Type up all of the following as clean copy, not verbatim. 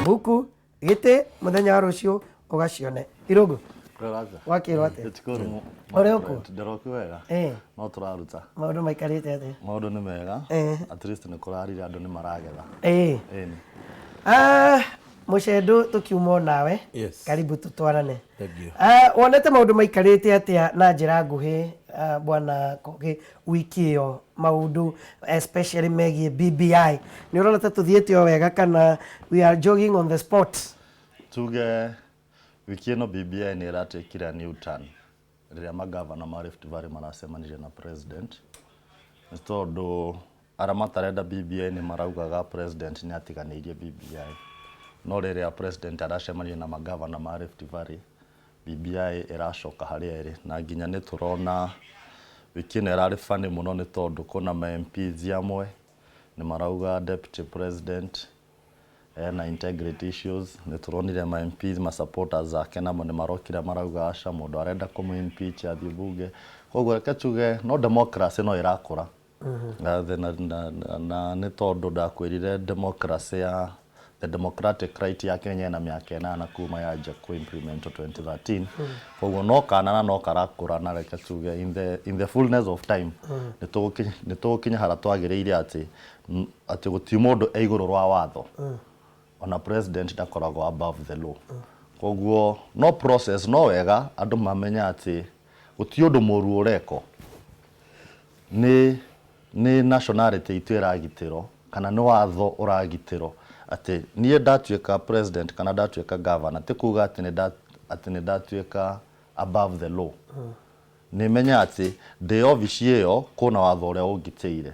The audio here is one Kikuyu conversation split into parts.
Mbuku gĩtĩ mũthenya wa rũciũ ũgacione. Irũngũ wakĩrwo atĩa? Ũrĩ ũkũ? Ndĩroku wega. No tũraruta. Maũndũ maikarĩte atĩa? Maũndũ nĩ mega. At least nĩ kũrarire, andũ nĩ maragetha. Ĩni. Ah, Mũcendũ, tũkiuma o nawe. Yes. Karibu tũtwarane. Thank you. Ah, wonete maũndũ maikarĩte atĩa na njĩra nguhĩ, ah, bwana Kogi, wiki ĩyo maũndũ especially megiĩ BBI, nĩ ũrona ta tũthiĩte o wega kana we are jogging on the spot? Tuge wiki ĩno BBI nĩ ĩratekire a new turn rĩrĩa magavana ma Rift Valley maracemanirie na president, nĩ tondũ arĩa matarenda BBI nĩ maraugaga president nĩ atiganĩirie BBI, no rĩrĩa president aracemania na magavana ma Rift Valley, BBI ĩracoka harĩa ĩrĩ. Na nginya nĩ tũrona wiki ĩno ĩrarĩ funny mũno, nĩ tondũ kwĩna ma MPs amwe nĩ marauga deputy president ena integrity issues. Nĩ tũronire ma MPs, ma supporters ake, namo nĩ marokire marauga aca, mũndũ arenda kũmũ impeach athiĩ bunge. Koguo reke tuge no democracy no ĩrakũra na nĩ tondũ ndakwĩrire democracy ya the democratic right ya Kenya ĩna mĩaka 8 kuma yanjia kũ implement 2013. Koguo no kana na no karakũra, na reke tuge in the fullness of time nĩ tũgũkinya harĩa twagĩrĩire atĩ gũtirĩ mũndũ e igũrũ rwa watho, ona president ndakoragwo above the law. Koguo no process, no wega andũ mamenya atĩ gũtirĩ ũndũ mũru ũrekwo, nĩ nationality itũ ĩragitĩrwo kana nĩ watho ũragitĩrwo, atĩ niĩ ndatuĩka president kana ndatuĩka governor ti kuga atĩ nĩ ndatuĩka above the law. Nĩ menya atĩ ndĩ obici ĩyo kwĩna watho ũrĩa ũngitĩire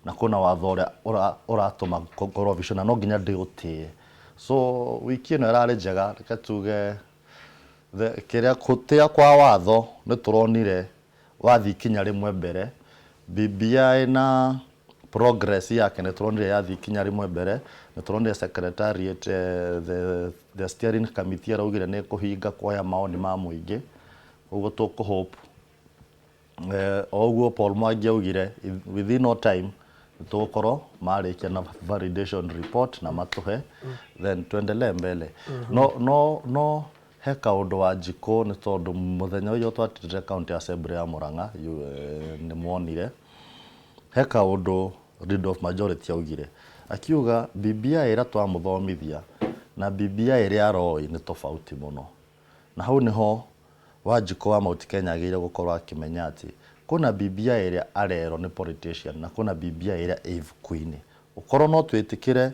na kwĩna watho ũrĩa ũratũma ngorwo obici, na no nginya ndĩũtĩe. So wiki ĩno ĩrarĩ njega, reke tuge kĩrĩa gũtĩa kwa watho nĩ tũronire wathiĩ ikinya rĩmwe mbere. BBI na progress yake nĩ tũronire yathiĩ ikinya rĩmwe mbere. Nĩ tũronire secretariat, the steering committee araugire nĩ kũhinga kuoya maoni ma mũingĩ. Ũguo tũkũ hope o ũguo Paul Mwangi augire, within no time nĩ tũgũkorwo marĩkia na validation report na matũhe, then tuendelee mbele. No he kaũndũ wa njikũ, nĩ tondũ mũthenya ũyũ twatindire county assembly ya Murang'a, nĩ muonire he kaũndũ leader of majority augire, akiuga BBI ĩrĩa twamũthomithia na BBI ĩrĩa aroĩ nĩ tofauti mũno. Na hau nĩho Wanjikũ wa Mount Kenya agĩrĩire gũkorwo akĩmenya atĩ kwĩna BBI ĩrĩa arerwo nĩ politician na kwĩna BBI ĩrĩa ĩ ibuku-inĩ. Ũkorwo no twĩtĩkĩre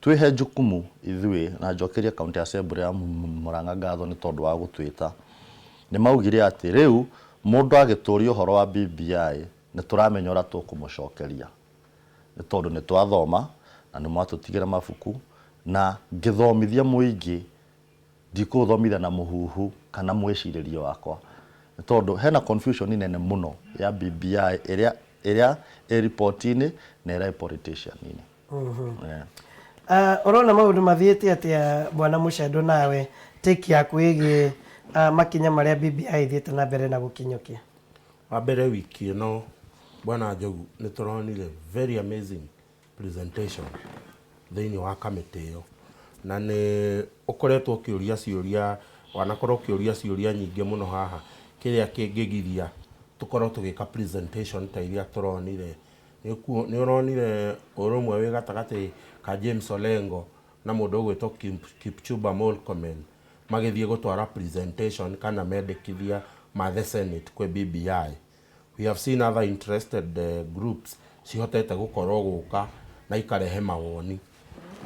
twĩhe jukumu ithuĩ, na njokerie county assembly ya Murang'a ngatho nĩ tondũ wa gũtwĩta. Nĩ maugire atĩ rĩu mũndũ agĩtũria ũhoro wa BBI nĩ tũramenya ũrĩa tũkũmũcokeria, nĩ tondũ nĩ twathoma na nĩ mwatũtigĩra mabuku, na ngĩthomithia mũingĩ ndikũũthomithia na mũhuhu kana mwĩcirĩrie wakwa, nĩ tondũ hena confusion nene mũno ya BBI ĩrĩa ĩ riboti-inĩ na ĩrĩa ĩ politician-inĩ. Yeah. Ũrona maũndũ mathiĩte atĩa, bwana Mũcendo, nawe take yaku ĩgiĩ makinya marĩa BBI ĩthiĩte na mbere na gũkinyũkia? Wa mbere, wiki ĩno, bwana Njogu, nĩ tũronire very amazing presentation thĩinĩ wa kamĩtĩ ĩyo, na nĩ ũkoretwo ũkĩũria ciũria, wanakorwo ũkĩũria ciũria nyingĩ mũno haha, kĩrĩa kĩngĩgiria tũkorwo tũgĩka presentation ta iria tũronire. Nĩ ũronire ũrũmwe wĩ gatagatĩ ka James Olengo na mũndũ ũgwĩtwo Kipchumba Murkomen magĩthiĩ gũtwara presentation kana mendekithia ma the Senate kwĩ BBI. We have seen other interested groups cihotete gũkorwo gũka na ikarehe mawoni,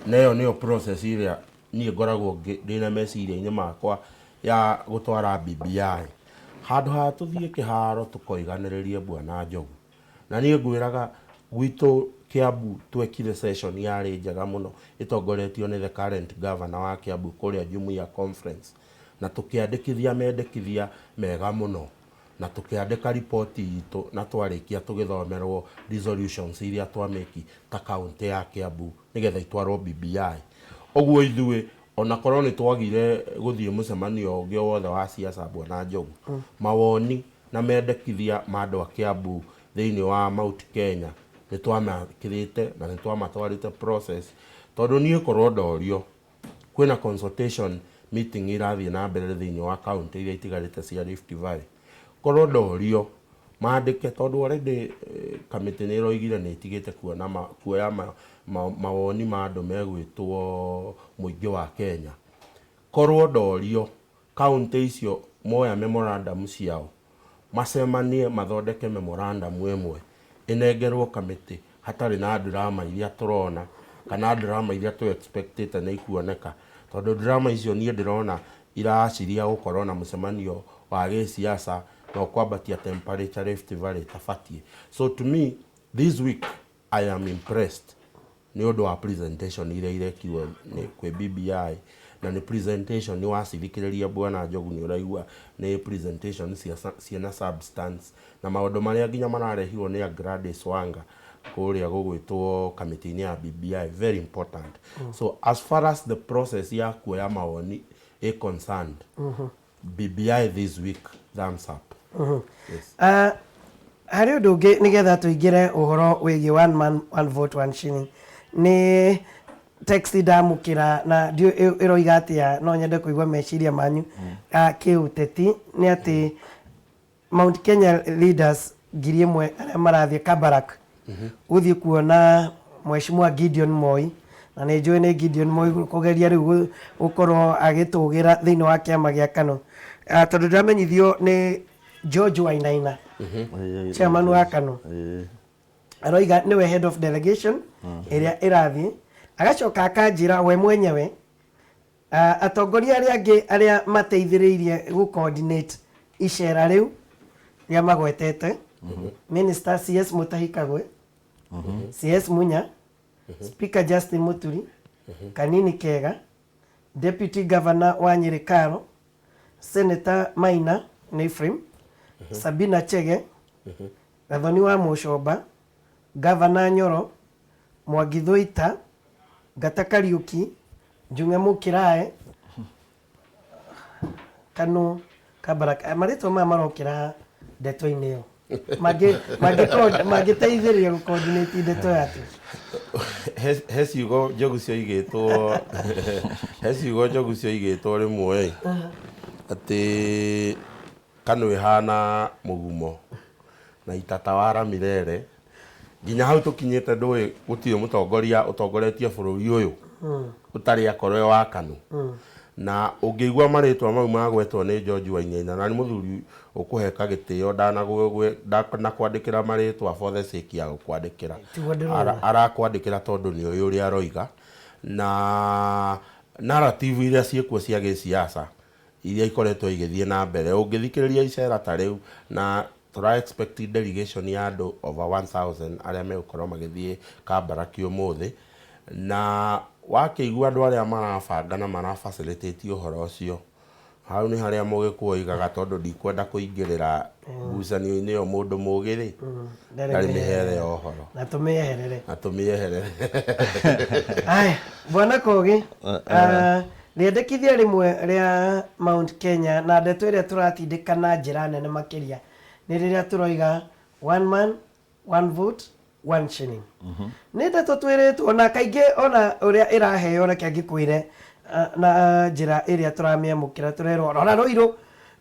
na ĩyo nĩyo process ĩrĩa niĩ ngoragwo ndĩna meciria-inĩ makwa ya gũtwara BBI. Handũ ha tũthiĩ kĩharo tũkoiganĩrĩrie, bwana Njogu, na niĩ ngwĩraga gwitũ Kiambu twekire session yarĩ njega mũno ĩtongoretio nĩ the current governor wa Kiambu kũrĩa Jumuiya Conference, na tũkĩandĩkithia mendekithia mega mũno na tũkĩandĩka riboti itũ, na twarĩkia tũgĩthomerwo resolutions iria twamĩki ta kaũntĩ ya Kiambu nĩgetha itwarwo BBI. Ũguo ithuĩ onakorwo nĩ twagire gũthiĩ mũcemanio ũngĩ o wothe wa siasa, bwana Njogu, mawoni na mendekithia ma andũ a Kiambu thĩinĩ wa Mount Kenya nĩ twamakĩrĩte na nĩ twamatwarĩte process, tondũ niĩ korwo ndorio Kwĩna consultation meeting irathiĩ na mbere thĩinĩ wa county iria itigarĩte cia Rift Valley. Korwo ndorio mandĩke tondũ already kamĩtĩ nĩ ĩroigire nĩ ĩtigĩte kuona ma, kuoya ma, ma, mawoni ma andũ megwĩtwo mũingĩ wa Kenya. Korwo ndorio county icio moya memorandum ciao macemanie mathondeke memorandum ĩmwe ĩnengerwo kamĩtĩ hatarĩ na drama iria tũrona kana drama iria tũ expectĩte nĩ ikuoneka, tondũ drama icio niĩ ndĩrona iraciria gũkorwo na mũcemanio wa gĩsiasa na ũkwambatia temperature Rift Valley ĩtabatiĩ. So to me, this week I am impressed nĩ ũndũ wa presentation iria irekirwo nĩ kwĩ BBI, na nĩ presentation nĩ wacithikĩrĩria, Bwana Njogu, nĩ ũraigua nĩ presentation ciĩna substance, na maũndũ marĩa nginya mararehirwo nĩ a Gladys Wanga kũrĩa gũgwĩtwo kamĩtĩ-inĩ ya BBI, very important. So as far as the process ya kuoya mawoni ĩ concerned, BBI this week, thumbs up, yes. Harĩ ũndũ ũngĩ nĩgetha tũingĩre ũhoro wĩgiĩ one man, one vote, one shilling, nĩ text ndamũkĩra na ndiũ ĩroiga atĩa, no nyende kũigua meciria manyu kĩũteti, nĩ atĩ Mount Kenya leaders 1000 arĩa marathiĩ Kabarak gũthiĩ kuona Mheshimiwa Gideon Moi, na nĩ njũĩ nĩ Gideon Moi kũgeria rĩu gũkorwo agĩtũgĩra thĩinĩ wa kĩama gĩa KANU. Tondũ ndĩramenyithio nĩ George Wainaina, chairman wa KANU, aroiga nĩwe head of delegation ĩrĩa ĩrathiĩ, agacoka akanjĩra we mwenyewe atongoria arĩa angĩ arĩa mateithĩrĩirie gũ coordinate icera rĩu rĩa magwetete Minister CS Mutahi Kagwe, CS Munya, Speaker Justin Muturi, Kanini Kega, Deputy Governor wa Nyĩrĩ Karo, Senator Maina nĩ Ephraim, Sabina Chege, Gathoni wa Mũcomba, Governor Nyoro, Mwangi Thuita, Ngata Kariuki, Njung'e Mũkĩrae, Kanu Kabarak. Marĩtwa maya marokĩra ndeto-inĩ ĩyo mangĩteithĩrĩria gũ coordinate ndeto ya atĩ He ciugo Njogu cioigĩtwo, he ciugo Njogu cioigĩtwo rĩmwe ĩ atĩ KANU ĩhana mũgumo na itatawara milele nginya hau tũkinyĩte. Ndũĩ gũtirĩ mũtongoria ũtongoretie bũrũri ũyũ ũtarĩ akorwo e wa KANU, na ũngĩigua marĩtwa mau magwetwo nĩ George Wainaina, na nĩ mũthuri ũkũheka gĩtĩo, ndanakwandĩkĩra marĩtwa for the sake ya gũkwandĩkĩra. Tiguo ndĩrona. Arakwandĩkĩra tondũ nĩ ũĩ ũrĩa aroiga, na narrative iria ciĩkuo cia gĩsiasa iria ikoretwo igĩthiĩ na mbere ũngĩthikĩrĩria icera ta rĩu, na tũra expect delegation ya andũ over 1000 arĩa megũkorwo magĩthiĩ Kabaraki ũmũthĩ, na wakĩigua andũ arĩa marabanga na mara facilitate ũhoro ũcio, hau nĩ harĩa Mũgĩkũyũ oigaga, tondũ ndikwenda kũingĩrĩra ngucanio-inĩ ĩyo, mũndũ mũgĩ rĩ ndarĩ mĩhere ya ũhoro. Na tũmĩeherere. Na tũmĩeherere. Aya, Bwana Kogi, rĩendekithia rĩmwe rĩa Mount Kenya na ndeto ĩrĩa tũratindĩka na njĩra nene makĩria nĩ rĩrĩa tũroiga one man, one vote, one shilling. Nĩ ndeto twĩrĩtwo na kaingĩ ona ũrĩa ĩraheo, reke ngĩkwĩre, na njĩra ĩrĩa tũramĩamũkĩra, tũrerwo rora Rũirũ,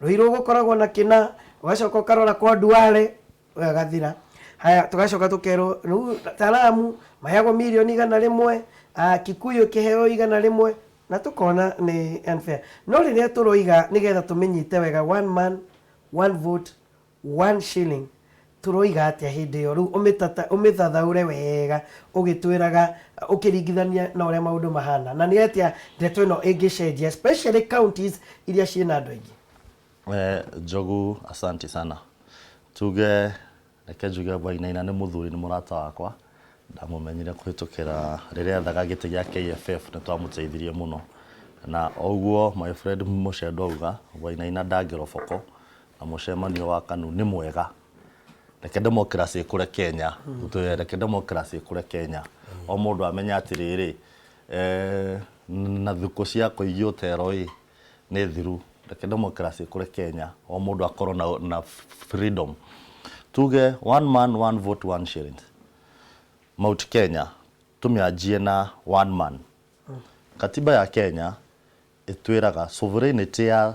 Rũirũ gũkoragwo na kĩna, ũgacoka ũkarora kwa Duale agathira. Haya, tũgacoka tũkerwo rĩu Taramu maheagwo mirioni 100, Kikuyu ĩkĩheo 100, na tũkona nĩ unfair. No rĩrĩa tũroiga nĩgetha tũmĩnyite wega, one man, one vote, one shilling, tũroiga atĩa hĩndĩ ĩyo? Rĩu ũmĩthathaũre wega ũgĩtwĩraga ũkĩringithania na ũrĩa maũndũ mahana, na nĩ atĩa ndeto ĩno ĩngĩcenjia, especially counties iria ciĩna andũ aingĩ? Njogu, asante sana. Tuge reke njuge Wainaina nĩ mũthuri, nĩ mũrata wakwa, ndamũmenyire kũhĩtũkĩra rĩrĩa ethaga gĩtĩ gĩa KFF, nĩ twamũteithirie mũno, na ũguo my friend Mũcendo auga Wainaina ndangĩroboko na mũcemanio wa KANU nĩ mwega. Reke democracy ĩkũre Kenya. Reke democracy ĩkũre Kenya, o mũndũ amenye atĩrĩrĩ, na thikũ cia kũigio ũtero ĩ nĩ thiru. Reke democracy ĩkũre Kenya, o mũndũ akorwo na freedom. Tuge one man, one vote, one shilling, Mount Kenya tũmĩanjie na one man. Katiba ya Kenya Ĩtwĩraga sovereignty ya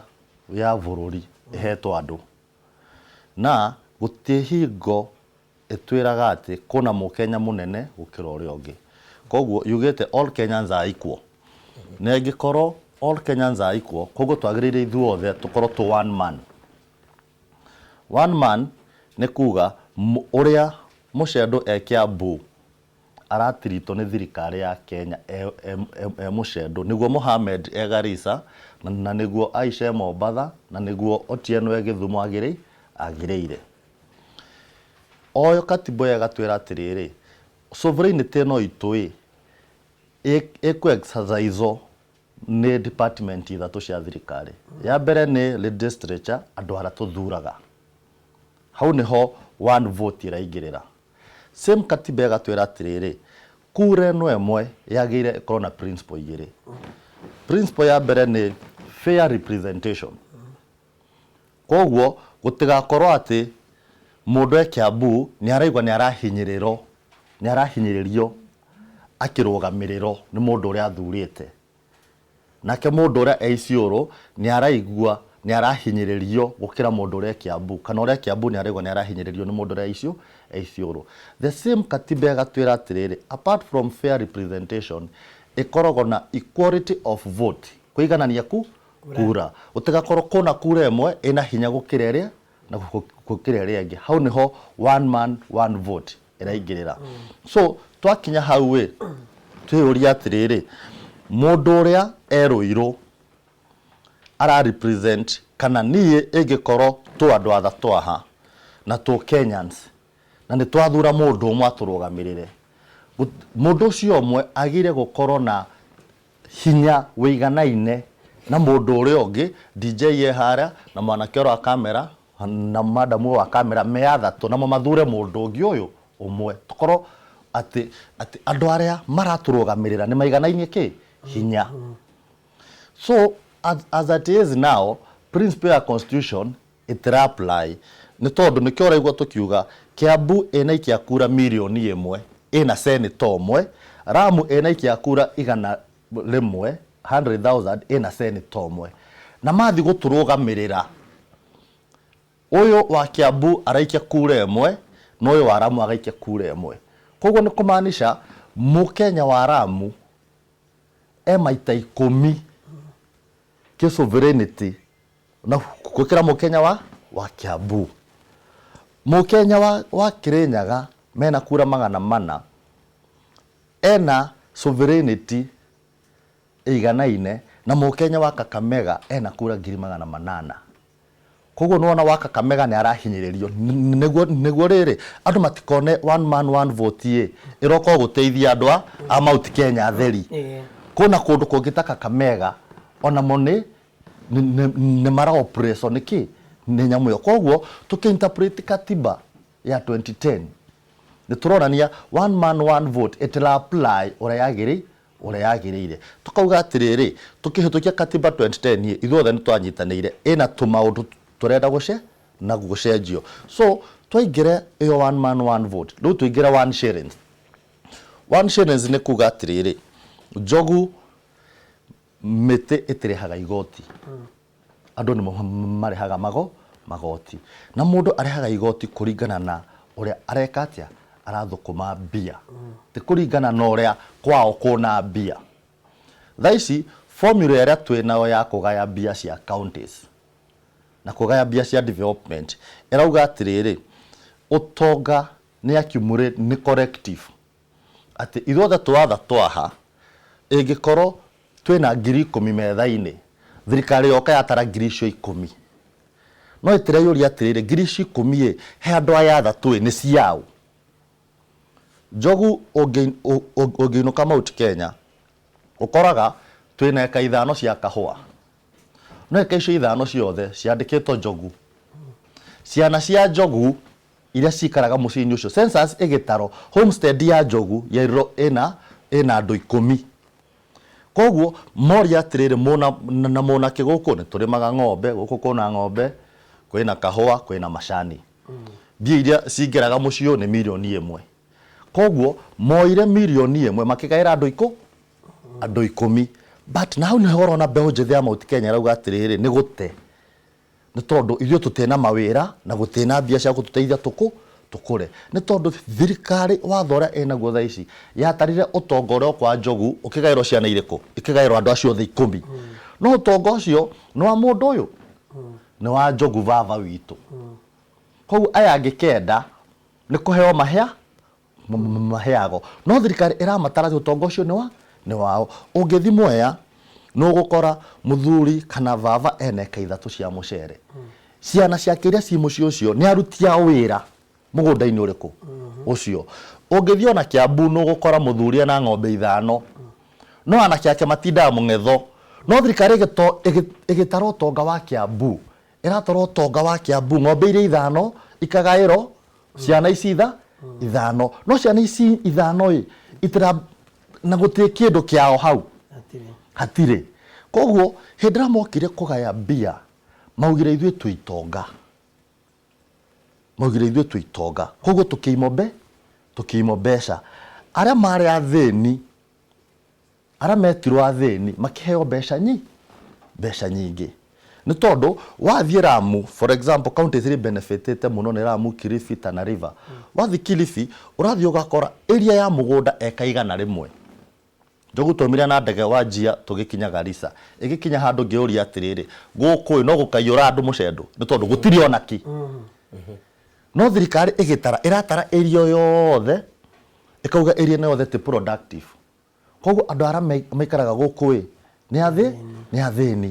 bũrũri ĩhetwo andũ, na gũtirĩ hingo ĩtwĩraga atĩ kũna mũkenya mũnene gũkĩra ũrĩa ũngĩ. Koguo yugĩte all Kenyans are equal, na ĩngĩkorwo all Kenyans are equal, koguo twagĩrĩire ithuothe tũkorwo tũ one man. One man nĩ kuga ũrĩa mũcendo e Kiambu aratiritwo nĩ thirikari ya Kenya e mũcendo, nĩguo Mohamed e Garissa, na nĩguo Aisha e Mombatha, na nĩguo Otieno e Gĩthumo agĩrĩire. Oyo katiba ĩyo ĩgatwĩra atĩrĩrĩ, sovereignty ĩno itũ ĩ ĩkũ exercise nĩ department ithatũ cia thirikari. Ya mbere nĩ legislature, andũ arĩa tũthuraga, hau nĩho one vote ĩraingĩrĩra. Same katiba ĩgatwĩra atĩrĩrĩ, kura ĩno ĩmwe yagĩrĩire ĩkorwo na principle igĩrĩ. Principle ya mbere nĩ fair representation, koguo gũtigakorwo atĩ mũndũ e Kiambu nĩ araigua nĩ arahinyĩrĩrio akĩrũgamĩrĩrwo nĩ mũndũ ũrĩa athurĩte, nake mũndũ ũrĩa e Isiolo nĩ araigua nĩ arahinyĩrĩrio gũkĩra mũndũ ũrĩa e Kiambu, kana ũrĩa e Kiambu nĩ araigua nĩ arahinyĩrĩrio nĩ mũndũ ũrĩa e Isiolo. The same katiba ĩgatwĩra atĩrĩrĩ, apart from fair representation, ĩkoragwo na equality of vote, kũiganania ku kura, gũtigakorwo kũna kura ĩmwe ĩna hinya gũkĩra ĩrĩa na gũkĩra ĩrĩa ĩngĩ. Hau nĩho one man one vote ĩraingĩrĩra. So twakinya hau ĩ, twĩyũria atĩrĩrĩ, mũndũ ũrĩa e Rũirũ ara represent kana niĩ ĩngĩkorwo tũ andũ athatũ aha na tũ Kenyans na nĩ twathura mũndũ ũmwe atũrũgamĩrĩre, mũndũ ũcio ũmwe agĩrĩire gũkorwo na hinya wĩiganaine na mũndũ ũrĩa ũngĩ, DJ e harĩa na mwanake ũrĩa wa kamera na madamu wa kamera me athatũ, namo mathure mũndũ ũngĩ ũyũ ũmwe, tũkorwo atĩ andũ arĩa maratũrũgamĩrĩra nĩ maiganainie kĩ hinya. So as it is now, principle ya constitution ĩtira apply, nĩ tondũ nĩkĩo ũraigua tũkiuga Kiambu ĩna ikia kura mirioni 1 ĩna senator ũmwe, Lamu ĩna ikia kura 100, 100,000, ĩna senator ũmwe, na mathi gũtũrũgamĩrĩra, ũyũ wa Kiambu araikia kura ĩmwe na ũyũ wa Lamu agaikia kura ĩmwe. Koguo nĩ kũmaanisha mũkenya wa Lamu e maita 10 kĩ sovereignty na gũkĩra mũkenya wa Kiambu. Mũkenya wa Kirinyaga mena kura 400 ena sovereignty ĩiganaine na mũkenya wa Kakamega ena kura 800,000. Koguo nĩwona wa Kakamega nĩ arahinyĩrĩrio. Nĩguo rĩrĩ andũ matikone one man one vote ĩ ĩroka o gũteithia andũ a Mount Kenya atheri. Kũna kũndũ kũngĩ ta Kakamega onamo nĩ mara oppresswo nĩ kĩ nĩ nyamũ ĩyo. Koguo tũkĩ katiba ya 2010 nĩ tũronania one man one vote ĩtĩra apply ũrĩa yagĩrĩire. Tũkauga atĩrĩrĩ, tũkĩhĩtũkia katiba 2010 ĩ, ithuothe nĩ twanyitanĩire ĩna tũmaũndũ tũrenda gũce na gũcenjio. So twaingĩre ĩyo one man one vote, rĩu tũingĩre one shillings. One shillings nĩ kuga atĩrĩrĩ, Njogu, mĩtĩ ĩtĩrĩhaga igoti, andũ nĩmo marĩhaga magoti, na mũndũ arĩhaga igoti kũringana na ũrĩa areka atĩa, arathũkũma mbia, ti kũringana na ũrĩa kwao kũna mbia. Thaa ici formula ĩrĩa twĩ nayo ya kũgaya mbia cia counties na kũgaya mbia cia development ĩrauga atĩrĩrĩ, ũtonga nĩ accumulate, nĩ collective, atĩ ithuothe twatha twaha, ĩngĩkorwo twĩna 10,000 metha-inĩ, thirikari yoka yatara ngiri icio 10, no ĩtireyũria atĩrĩrĩ, ngiri ici 10 ĩ he andũ aya athatũ ĩ nĩ ciao. Njogu, ũngĩinũka Mount Kenya ũkoraga twĩna eka 5 cia kahũa, no eka icio 5 ciothe ciandĩkĩtwo Njogu. Ciana cia Njogu iria cikaraga mũciĩ-inĩ ũcio, census ĩgĩtarwo, homestead ya Njogu yerirwo ĩna andũ 10. Koguo moria atĩrĩrĩ, mũna na mũna kĩ gũkũ? Nĩ tũrĩmaga ng'ombe gũkũ, kwĩna ng'ombe, kwĩna kahũa, kwĩna macani. Mbia iria cingĩraga mũciĩ ũyũ nĩ mirioni 1. Koguo moire mirioni 1 makĩgaĩra andũ 10. But na hau nĩho ũrona mbeũ njĩthĩ ya Mount Kenya ĩrauga atĩrĩrĩ, nĩ gũte, nĩ tondũ ithuĩ tũtirĩ na mawĩra na gũtirĩ na mbia cia gũtũteithia tũkũre, nĩ tondũ thirikari watho ũrĩa ĩnaguo thaa ici yatarire ũtonga ũrĩa ũkwa Njogu ũkĩgaĩrwo ciana irĩkũ, ĩkĩgaĩrwo andũ acio othe 10, no ũtonga ũcio nĩ wa mũndũ ũyũ, nĩ wa Njogu baba witũ. Koguo aya angĩ kenda nĩ kũheo mahea maheagwo, no thirikari ĩramatara atĩ ũtonga ũcio nĩ wao. Ũngĩthiĩ Mwea nĩ ũgũkora mũthuri kana baba ena eka 3 cia mũcere, ciana ciake iria ci mũciĩ ũcio nĩ aruti a wĩra mũgũnda-inĩ ũrĩkũ ũcio. Ũngĩthiĩ ona Kiambu nĩ ũgũkora mũthuri ena ng'ombe 5, no anake ake matindaga mũng'etho. No thirikari ĩgĩtara ũtonga wa Kiambu, ĩratara ũtonga wa Kiambu, ng'ombe iria 5 ikagaĩrwo ciana ici 5, no ciana ici 5 ĩ itira na gũtirĩ kĩndũ kĩao hau hatirĩ. Koguo hĩndĩ ĩrĩa mokire kũgaya mbia maugire ithuĩ twĩ itonga, maugire ithuĩ twĩ itonga, koguo tũkĩimwo mbeca. Arĩa marĩ athĩni, arĩa metirwo athĩni makĩheo mbeca nyingĩ, nĩ tondũ wathiĩ Lamu, for example, county iria benefitĩte mũno nĩ Lamu, Kilifi, Tana River. Wathiĩ Kilifi ũrathiĩ ũgakora area ya mũgũnda eka 100. Njogu twaumire na ndege wa Njia tũgĩkinya Garissa, ĩgĩkinya handũ ngĩũria atĩrĩrĩ, gũkũ ĩ no gũkaiyũra andũ mũcendo, nĩ tondũ gũtirĩ ona kĩ. No thirikari ĩgĩtara, ĩratara area yothe, ĩkauga area ĩno yothe ti productive. Koguo andũ arĩa maikaraga gũkũ ĩ nĩ athĩni.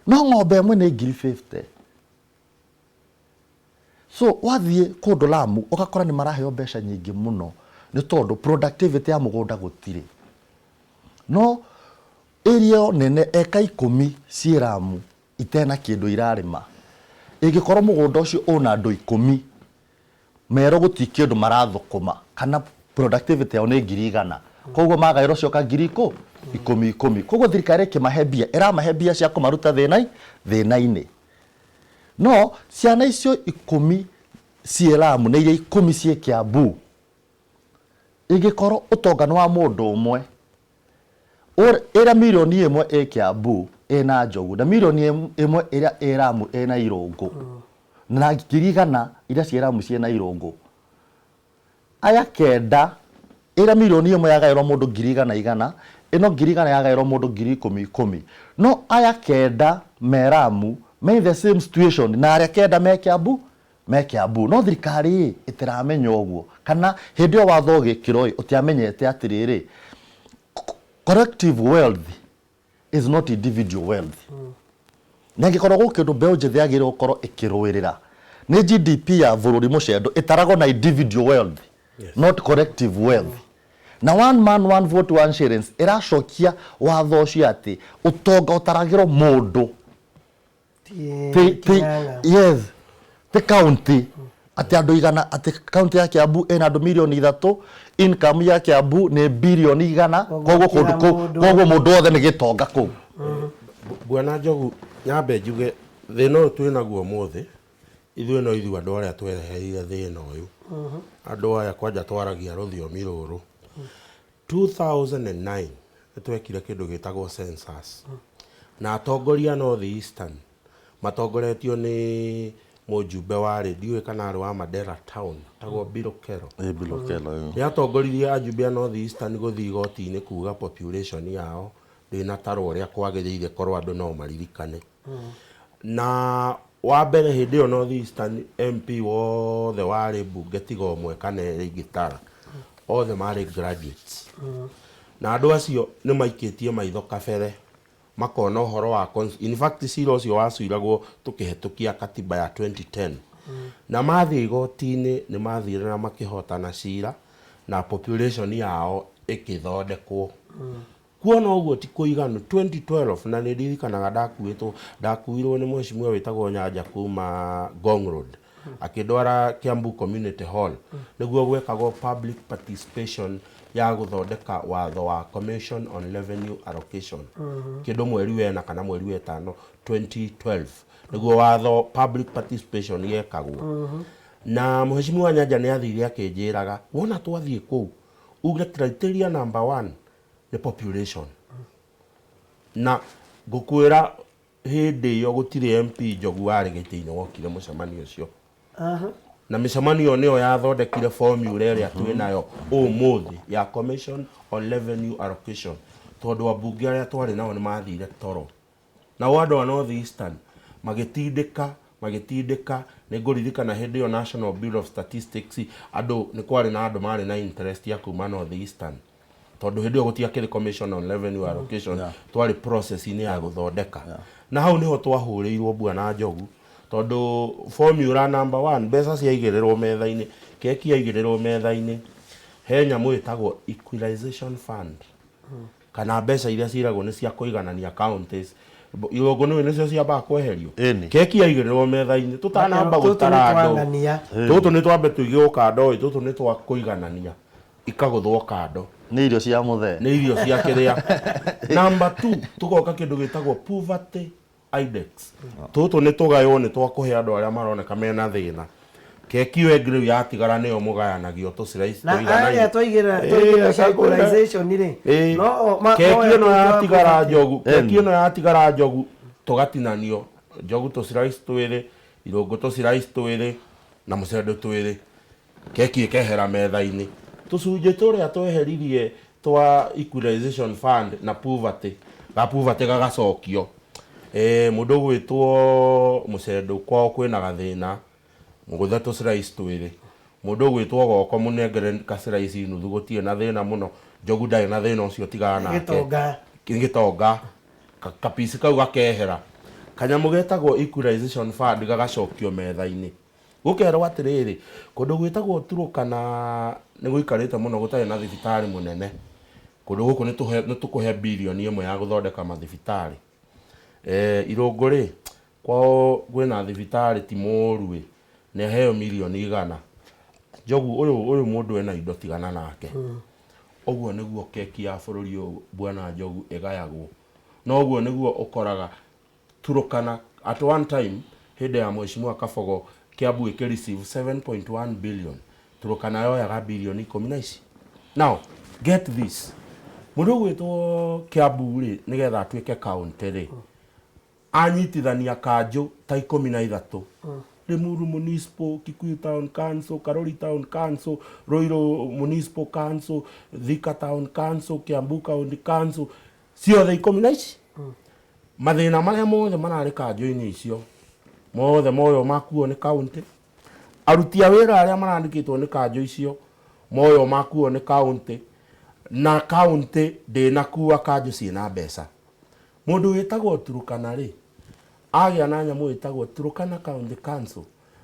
No ng'ombe ĩmwe nĩ ngiri 50. So wathiĩ kũndũ Lamu ũgakora nĩ maraheo mbeca nyingĩ mũno, nĩ tondũ productivity ya mũgũnda gũtirĩ. No area ĩyo nene eka 10 ciĩ Lamu itena kĩndũ irarĩma, ĩngĩkorwo mũgũnda ũcio ũna andũ 10 merwo gũtirĩ kĩndũ marathũkũma, kana productivity yao nĩ ngiri 100, koguo magaĩrwo cioka ngiri 10 10. Koguo thirikari ĩkĩmahe mbia, ĩramahe mbia cia kũmaruta thĩna-inĩ. No ciana icio 10 ciĩ Lamu na iria 10 ciĩ Kiambu, ingĩkorwo ũtonga nĩ wa mũndũ ũmwe, ĩrĩa mirioni 1 ĩ Kiambu ĩna Njogu, na mirioni 1 ĩrĩa ĩ Lamu ĩna Irũngũ, na ngiri 100 iria ciĩ Lamu ciĩna Irũngũ, aya 9 ĩrĩa mirioni 1 yagaĩrwo mũndũ ngiri 100 100, ĩno ngiri 100 yagaĩrwo mũndũ ngiri 10 10, no aya 9 me Lamu me in the same situation na arĩa 9 me Kiambu, me Kiambu. No thirikari ĩ ĩtiramenya ũguo, kana hĩndĩ ĩyo watho ũgĩkĩrwo ĩ ũtiamenyete atĩrĩrĩ, collective wealth is not individual wealth. Na ĩngĩkorwo gwĩ kĩndũ mbeũ njĩthĩ yagĩrĩirwo gũkorwo ĩkĩrũĩrĩra nĩ GDP ya bũrũri mũcendo ĩtaragwo na individual wealth, not collective wealth. Na one man one vote one shillings ĩracokia watho ũcio atĩ ũtonga ũtaragĩrwo mũndũ, yes, ti county, atĩ andũ igana, atĩ county ya Kiambu ĩna andũ mirioni 3, income ya Kiambu nĩ birioni 100, koguo kũndũ kũu, koguo mũndũ wothe nĩ gĩtonga kũu. Bwana Njogu, nyambe njuge thĩna ũyũ twĩnaguo ũmũthĩ, ithuĩ no ithuĩ andũ arĩa twereheire thĩna ũyũ. Andũ aya kwanja twaragia rũthiomi rũrũ. 2009 nĩ twekire kĩndũ gĩtagwo census, na atongoria North Eastern matongoretio nĩ mũjumbe warĩ, ndiũĩ kana arĩ wa Mandera town, tagwo Billow Kerrow. Ĩ Billow Kerrow ĩyo. Nĩ atongoririe ajumbe a North Eastern gũthiĩ igoti-inĩ kuga population yao ndĩnatarwo ũrĩa kwagĩrĩire, korwo andũ no maririkane. Na wa mbere hĩndĩ ĩyo North Eastern MP wothe warĩ mbunge tiga ũmwe kana erĩ ingĩtara, othe marĩ graduates. Na andũ acio nĩ maikĩtie maitho kabere, makona ũhoro wa in fact cira ũcio waciragwo tũkĩhetũkia katiba ya 2010. Na mathiĩ igoti-inĩ nĩ mathire na makĩhotana cira, na population yao ĩkĩthondekwo. Kuona ũguo ti kũiganu, 2012 na nĩ ndirikanaga ndakuirwo nĩ mheshimiwa wĩtagwo Nyanja kuma Ngong Road, akĩndwara Kiambu Community Hall, nĩguo gwekagwo public participation ya gũthondeka watho wa Commission on Revenue Allocation, kĩndũ mweri wena kana mweri wetano 2012, nĩguo watho public participation yekagwo. Na mheshimiwa Nyanja nĩ athire akĩnjĩraga, wona twathiĩ kũu uge criteria number 1 nĩ population. Na ngũkwĩra hĩndĩ ĩyo gũtirĩ MP Njogu warĩ gĩtĩ-inĩ wokire mũcemanio ũcio. Na mĩcemanio nĩyo yathondekire formula ĩrĩa twĩ nayo ũmũthĩ ya Commission on Revenue Allocation, tondũ ambunge arĩa twarĩ nao nĩ mathire toro. Nao andũ a North Eastern magĩtindĩka, magĩtindĩka, nĩ ngũririkana hĩndĩ ĩyo National Bureau of Statistics, andũ nĩ kwarĩ na andũ marĩ na interest ya kuma North Eastern, tondũ hĩndĩ ĩyo gũtiakĩrĩ Commission on Revenue Allocation, twarĩ process-inĩ ya gũthondeka. Na hau nĩho twahũrĩirwo mbua na njogu, tondũ formula number one, mbeca ciaigĩrĩrwo metha-inĩ, keki yaigĩrĩrwo metha-inĩ, he nyamũ ĩtagwo equalization fund, kana mbeca iria ciragwo nĩ cia kũiganania counties. Irũngũ nĩũĩ nĩcio ciambaga kweherio. Ĩni. Keki yaigĩrĩrwo metha-inĩ, tũtanamba Tũtũ nĩ gũtara andũ. twang'ania. Tũtũ nĩ twambe tũigĩrwo kando ĩ, tũtũ nĩ twa kũiganania, ikagũthwo kando. Nĩ irio cia mũthee. Nĩ irio cia kĩrĩa. Number 2, tũgoka kĩndũ gĩtagwo poverty index. Tũtũ nĩ tũgaywo nĩ twa kũhe andũ arĩa maroneka mena thĩna. Keki ĩyo ĩngĩ rĩu yatigara nĩyo mũgayanagio tũ slice Na tũiganaine. arĩa twaigĩra twaigĩra cia equalization rĩ, no Keki moya ĩno tũtũ twa yatigara poverty. njogu, keki ĩno yatigara njogu tũgatinanio njogu tũ slice twĩrĩ, irũngũ tũ slice twĩrĩ na mũcendo twĩrĩ. Keki ĩkehera metha-inĩ. Tũcunjĩ tũrĩa tweheririe twa equalization fund na poverty, ga poverty gagacokio. Mũndũ ũgwĩtwo mũcendo kwao kwĩna gathĩna, mũgũthe tũ slice twĩrĩ. Mũndũ ũgwĩtwo goko mũnengere ka slice nuthu, gũtirĩ na thĩna mũno. Njogu ndarĩ na thĩna ũcio, tigana nake. Gĩtonga. Gĩtonga. Kapici kau gakehera. Kanyamũ getagwo equalization fund gagacokio metha-inĩ. Gũkerwo atĩrĩrĩ, kũndũ gwĩtagwo Turukana nĩ gũikarĩte mũno gũtarĩ na thibitarĩ mũnene. Kũndũ gũkũ nĩ tũkũhe birioni ĩmwe ya gũthondeka mathibitarĩ. Irũngũ rĩ, kwao kwĩna thibitarĩ ti mũũru ĩ, nĩ aheo mirioni 100. Njogu ũyũ mũndũ ena indo tigana nake. Ũguo nĩguo keki ya bũrũri ũyũ bwana Njogu ĩgayagwo. Na ũguo nĩguo ũkoraga Turukana at one time hĩndĩ ya Mheshimiwa Kabogo Kiambu ĩkĩ receive 7.1 billion, Turukana yoyaga birioni ikũmi na ici. Now get this, mũndũ ũgwĩtwo Kiambu rĩ, nĩgetha atuĩke county rĩ, anyitithania kanjũ ta 13, Limuru Municipal, Kikuyu Town Council, Karori Town Council, Ruiru Municipal Council, Thika Town Council, Kiambu County Council, ciothe ikũmi na ici. Mathĩna marĩa mothe mararĩ kanjũ-inĩ icio mothe moyo makuo nĩ county. Aruti a wĩra arĩa marandĩkĩtwo nĩ kanjũ icio moyo makuo nĩ county, na county ndĩnakua kanjũ ciĩna mbeca. Mũndũ wĩtagwo Turukana rĩ, agĩa na nyamũ ĩtagwo Turukana County Council